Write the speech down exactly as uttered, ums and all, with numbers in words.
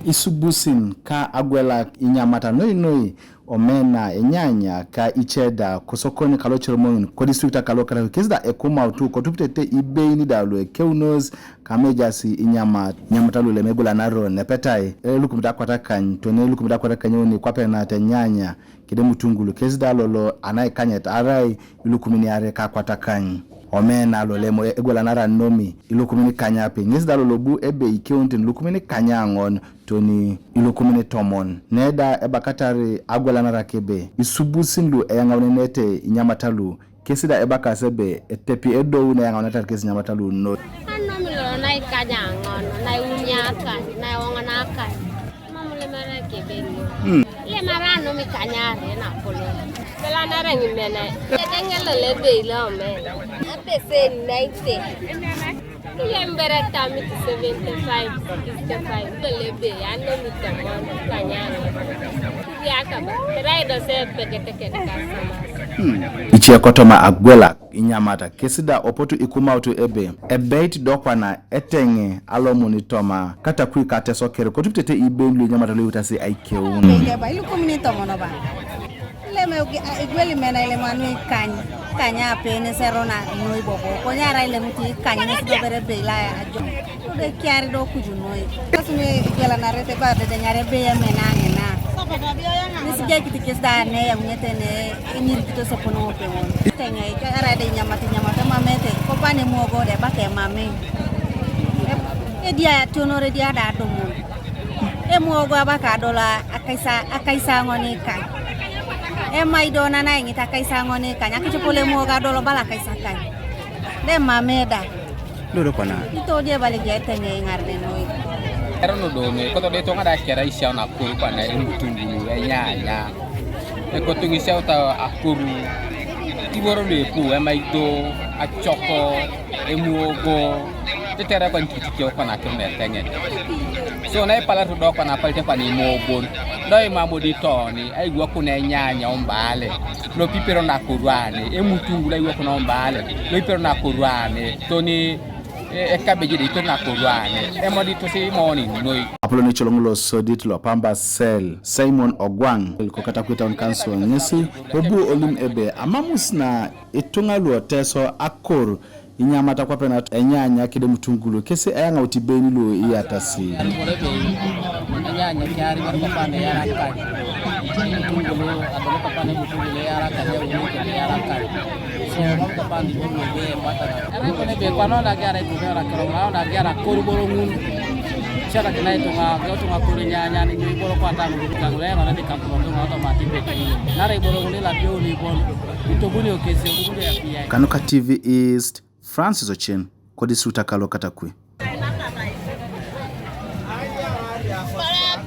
Isubusin ka agwelak inyamata noi noi, omena, enyanya ka ice da kosokoni kalo Colomoin kodistrikt kalo Katakwi kesi da ekumautu kotupitete ibein da lu ekeunos kama ejasi inyamat, inyamata lu lem egwelanaro nepetai elukumit akwatakany toni elukumit akwatakany oni kwape nat enyanya kede mutungulu kesi da lolo anaikanyet arai ilukumin iare ka akwatakany. Omena lolem egwelanara nomi ilukumin kanyape ŋes da lolobu ebe ikeunit ilukumin kanyaŋon toni ilukumin tomon. Neda ebakatar agwelanarak ebe isubusin lu eyaŋaunenete inyamata lu kesi da ebakasi ebe etepi edou neyaŋaunetar kesi inyamata lu noi. Anomi lolo naikanyaŋon naiuniakany naiwoŋonakany. Mam lemara kebeni. Hmm. Lemara nomi kanyare napolon. Belanara ŋimena. Edeŋelo lebei lome. Apesen naite. Lembereta mit seventy five, sixty five. Lebei anomi tomon kanyare. Yakaba. Raido se pegetekede kasama. Hmm. Ice kotoma agwelak inyamata kesi da opotu ikumautu ebe ebeit do kwana eteŋe alomuni toma Katakwi ka Teso kere kotupitete ibein lu inyamata lu iwutasi aikeun. Keba ilukumin tomon ba. Leme igweli mena ilem anu ikany kanya apene serona noi bobo konya ara ilem ti ikany nesi dobere beila ajo. Kode kiari do kuju noi. Kasumi igwela narete ba dede nyare be yemena ŋina. Nesi jekiti kes da ne yamunyete ne. Enyirikito sopono ŋopeŋon. Teŋe arai da inyamata inyamata emamete kopane muogo da ebaka emame. Edia ationor edia da adomon. Emuogo abaka adol akaisa akaisa ŋoni ikany. Emai do nana eŋit akaisa ŋoni ikany akicepol emuogo adol bala akaisa kany. Da emame da. Dodo kwana. Ito je bali je tenge ngar ne noi. Ero no do me koto de tonga da kera isia na kuru kwana ere mutungulu enyanya. Ekoto ŋisiauta akoru iboro luepu emaido acoko emuogo. Tetere kwan kitikio kwana kimeteŋet. So na ipalato do kwana apalit kwana imobon. Do imamodi toni aiwakuna enyanya ombale. Lopipero nakoruane emutungulu aiwakuna ombale. Lopipero nakoruane toni. Ekabeji de ipet nakoruane emodi tosi imoni noi. Apolon ecoloŋ losodit lopamba sel Simon Ogwaŋ ko Katakwi Town Council ŋesi obu olim ebe amamus na ituŋa luoteso akor inyamata kwape nat enyanya kede mutungulu kesi eyaŋaut ibein lu iyatasi. Enyanya kiari wan kwape ne yarakai mutungulu adolo kwape ne mutungulu yarakai euni kede yarakai. Erai kone be kwana ona giara ituŋa era kero ŋuna ona giara koruboro ŋun. Siata kina ituŋa geo tuŋa kore nyanya ni nyoi boro kwata ŋun kaŋ le ŋona ni kapulo tuŋa otomati be. Nara iboro ŋun ila bioni bon. Itobuni okesi otubuni ya piyai. Kanuka T V East, Francis Ochen, kodistrikt kalo Katakwi.